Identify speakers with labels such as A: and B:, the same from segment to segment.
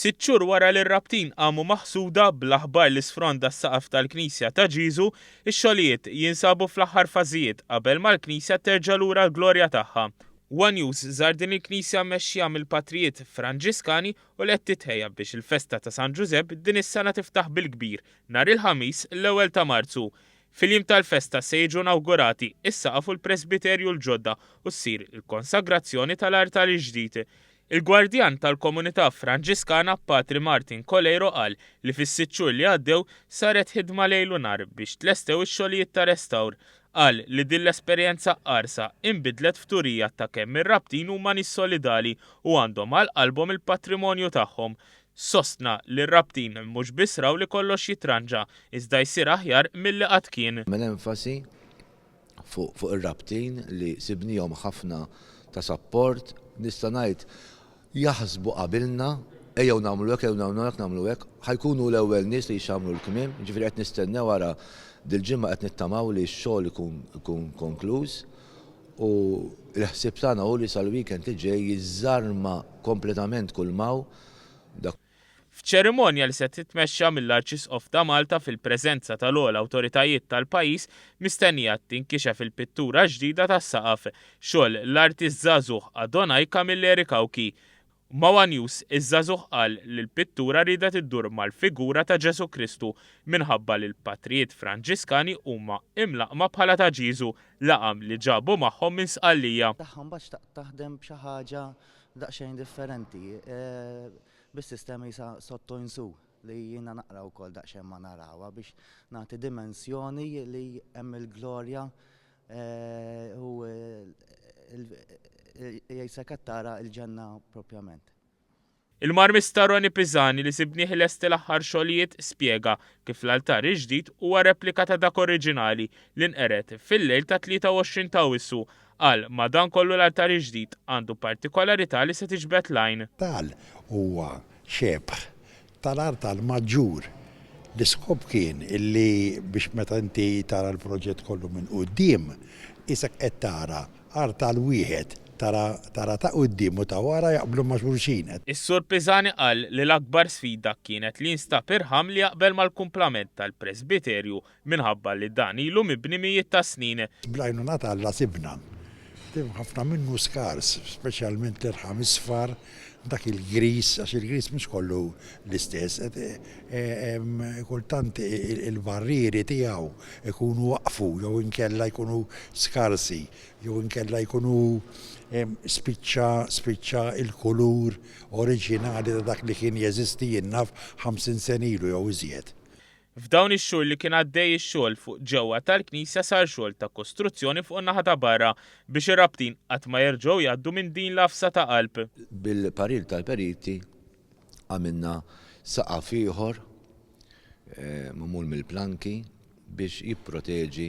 A: Sitt xhur wara li r-Rabtin qamu maħsuda bl-aħbar li sfronda s-saqaf tal-Knisja ta' Ġieżu, ix-xogħlijiet jinsabu fl-aħħar fażijiet qabel ma l-knisja terġa' lura l-glorja tagħha. One News żar din il-knisja mmexxija mill-patrijiet Franġiskani u li qed titħejja biex il-festa ta' San Ġużepp din is-sena tiftaħ bil-kbir nhar il-Ħamis l-ewwel ta' Marzu. Fil-jiem tal-festa se jiġu inawgurati s-saqaf u l-presbiterju l-ġodda u ssir il-konsagrazzjoni tal-artal il-ġdid. Il-Gwardjan tal-Komunità Franġiskana Patri Martin Coleiro qal li fis-sitt xhur li għaddew saret ħidma lejl u nhar biex tlestew ix-xogħlijiet ta' restawr. Qal li din l-esperjenza qarsa inbidlet f'turija ta' kemm ir-Rabtin huma nies solidali u għandhom għal qalbhom il-patrimonju tagħhom. Sostna li r-Rabtin mhux biss raw li kollox jitranġa, iżda jsir aħjar milli qatt kien.
B: Għamel enfasi fuq fuq ir-Rabtin li sibnihom ħafna ta' sapport, nista' ngħid jaħsbu qabilna, ejjew nagħmlu hekk, ejjew nagħmlu hekk, nagħmlu hekk, ħa jkunu l-ewwel nies li jxammru l-kmiem, jiġifieri qed nistennew ara dil-ġimgħa qed nittamaw li x-xogħol ikun ikun konkluż u l-ħsieb tagħna hu li sal-weekend li ġej jiżżarma kompletament kull m'hawn dak
A: F'ċerimonja li se titmexxa mill-Arċisqof ta' Malta fil-preżenza tal-ogħla awtoritajiet tal-pajjiż mistennija tinkixef il-pittura ġdida tas-saqaf, xogħol l-artist żagħżugħ Adonai Camilleri Cauchi. Ma' one News, iż-żagħżugħ qal li l-pittura riedet iddur mal-figura ta' Ġesù Kristu minħabba li l-patrijiet Franġiskani huma imlaqqma bħala ta' Ġieżu, laqam li ġabu magħhom minn Sqallija.
C: Tagħha mbagħad xtaqt taħdem b'xi ħaġa daqsxejn differenti. Bis-sistema qisha sotto in su li jiena naqra wkoll daqsxejn ma narawha biex nagħti dimensjoni li hemm il-glorja u qisek qed tara l-ġenna propjament.
A: Il-Marmista Ronnie Pisani li sibnieh ilesti l-aħħar xogħlijiet spjega kif l-altar il-ġdid huwa replika ta' dak oriġinali li nqered fil-lejl tat-23 ta' Awwissu. Qal, Madankollu l-altar il-ġdid għandu partikolarità li se tiġbed l-għajn.
D: Tal huwa xebh tal-artal maġġur. L-iskop kien illi biex meta inti tara l-proġett kollu minn quddiem, qisek qed tara artal wieħed, tara tara ta' quddiem u ta' wara jaqblu ma' xulxin.
A: Is-Sur Pisani qal li l-akbar sfida kienet li jinstab irħam li jaqbel mal-kumplament tal-presbiterju minħabba li dan ilu mibni mijiet ta' snin.
D: Bl-għajnuna ta' Alla sibna. Ħafna minnu skars, speċjalment l-irħam isfar, dak il-griż, għax il-griż mhux kollu l-istess. Kultant il-barrieri tiegħu jkunu waqfu jew inkella jkunu skarsi jew inkella jkunu spiċċa spiċċa l-kulur oriġinali ta' dak li kien jeżisti jien naf 50 sena ilu jew iżjed.
A: F'dawn ix-xhur li kien għaddej ix-xogħol fuq ġewwa tal-knisja sar xogħol ta' kostruzzjoni fuq in-naħa ta' barra biex ir-Rabtin qatt ma jerġgħu jgħaddu minn din l-għafsa ta' qalb.
B: Bil-parir tal-periti għamilna saqaf ieħor magħmul mill-planki biex jipproteġi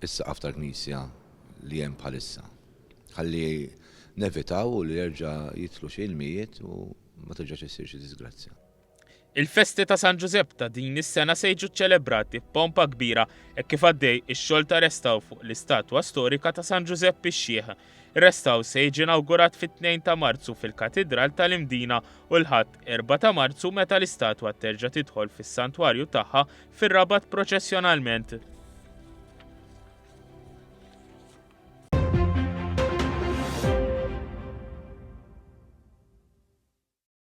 B: s-saqaf tal-knisja li hemm bħalissa. Ħalli nevitaw li jerġa' jidħlu xi ilmijiet u ma terġax issir xi diżgrazzja.
A: Il-festi ta' San Ġużepp ta' din is-sena se jiġu ċċelebrati b'pompa kbira hekk kif għaddej ix-xogħol ta' restawr fuq l-istatwa storika ta' San Ġużepp ix-Xiħ. Ir-restawr se jiġi inawgurat fit-2 ta' Marzu fil-Katidral tal-Imdina u l-Ħadd 4 ta' Marzu meta l-istatwa terġa' tidħol fis-santwarju tagħha fir-Rabat proċessjonalment.